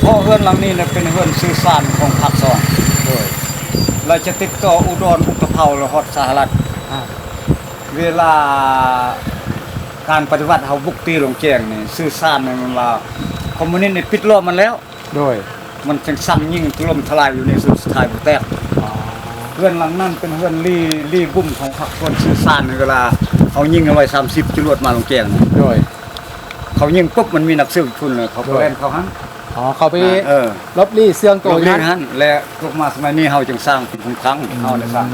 ເພາະເຮືອນຫຼັງນີ້ນະເປັນເຮືອນສື່ສານຂອງພາກສອງ ໂດຍ ແລະຈະຕິດຕໍ່ອຸດອນ ອຸດຕະເພົາ ແລະຮອດສະຫະລັດ. ອ່າ ເວລາການປະຕິວັດເຮົາບຸກຕີລົງແຈ້ງນີ້ ສື່ສານນີ້ມັນວ່າຄອມມູນິດນີ້ປິດລ້ອມມັນແລ້ວ ໂດຍ ມັນຈຶ່ງສັ່ງຍິງຖະຫຼົ່ມທະລາຍຢູ່ໃນສຸດ ສຸດທ້າຍບໍ່ແຕກ. ອໍ ເຮືອນຫຼັງນັ້ນເປັນເຮືອນລີ້ ລີ້ບຸ້ມຂອງພາກສ່ວນສື່ສານ ເວລາເຮົາຍິງຮ້ອຍສາມສິບຈະຫຼວດມາລົງແຈ້ງນະ ໂດຍ ເຂົາຍິງປຸບ ມັນມີນັກສືບຢູ່ພຸ້ນເລີຍ ເຂົາກໍ ໂດຍ ແລ່ນເຂົ້າຫັ້ນ. ອໍ ເຂົາໄປ ອ່າ ເອີ ຫຼົບລີ້ເຊື່ອງໂຕ ຫຼົບລີ້ຢູ່ຫັ້ນ ຫັ້ນ ແລະຕົກມາສະໄໝນີ້ເຮົາຈຶ່ງສ້າງເປັນຄຸມຂັງ ອືມ ເຮົາໄດ້ສ້າງ.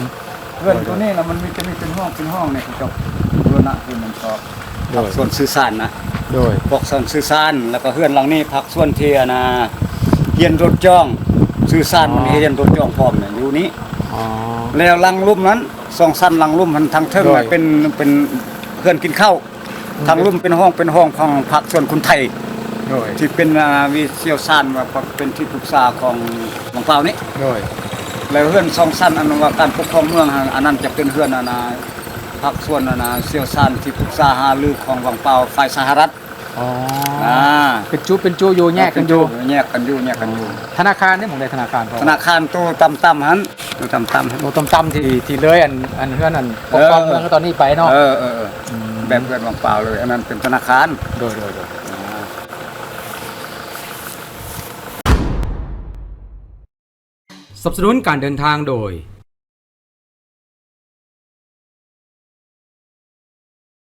ເຮືອນໂຕນີ້ລະມັນມີ ຈະມີເປັນຫ້ອງ ເປັນຫ້ອງນີ້ ເຂົາເຈົ້າບູລະນະຄືນນັ້ນກໍ ໂດຍ ພາກສ່ວນສື່ສານນະ ໂດຍ ພາກສ່ວນສື່ສານ ແລ້ວກໍເຮືອນຫຼັງນີ້ພາກສ່ວນທີ່ອັນນ່າ ຮຽນລົດຈ້ອງ ສື່ສານ ອໍ ມັນຮຽນລົດຈ້ອງພ້ອມນະ ຢູ່ນີ້. ອໍ ແລ້ວຫຼັງລຸ່ມນັ້ນ ສອງຊັ້ນຫຼັງລຸ່ມຫັ້ນ ທາງເທິງ ໂດຍ ນະເປັນ ເປັນເຮືອນກິນເຂົ້າ ອືມ ທາງລຸ່ມເປັນຫ້ອງ ເປັນຫ້ອງຂອງພາກສ່ວນຄົນໄທ ໂດຍ ທີ່ເປັນ ອ່າ ວິຊຽວຊານ ວ່າເປັນທີ່ປຶກສາຂອງວັງປາວນີ້ ໂດຍ ແລ້ວເຮືອນສອງຊັ້ນ ອັນວ່າການປົກຄອງເມືອງຫັ້ນ ອັນນັ້ນຈະເປັນເຮືອນ ອັນນ່າ ພາກສ່ວນ ອັນນ່າ ຊ່ຽວຊານທີ່ປຶກສາຫາລືຂອງວັງປາວຝ່າຍສະຫະລັດ. ອໍ ອ່າ ເປັນຈຸ ເປັນຈຸຢູ່ ແຍກກັນຢູ່ ເປັນຈຸ ແຍກກັນຢູ່ ແຍກກັນຢູ່. ອໍ ທະນາຄານເດ້ ໝ່ອງໃດທະນາຄານ? ທະນາຄານໂຕຕ່ຳໆຫັ້ນ ໂຕຕ່ຳໆຫັ້ນ ໂຕຕ່ຳໆ ທີ່ ທີ່ເລີຍອັນ ອັນເຮືອນອັນປົກຄອງ ເອີ ເມືອງຕອນນີ້ໄປເນາະ. ເອີ ເອີ ເອີ ອືມ ແບບເຮືອນວັງປາວເລີຍ ອັນນັ້ນເປັນທະນາຄານ. ໂດຍ ໂດຍ ໂດຍ ອ່າ ສະໜັບສະໜູນການເດີນທາງໂດຍ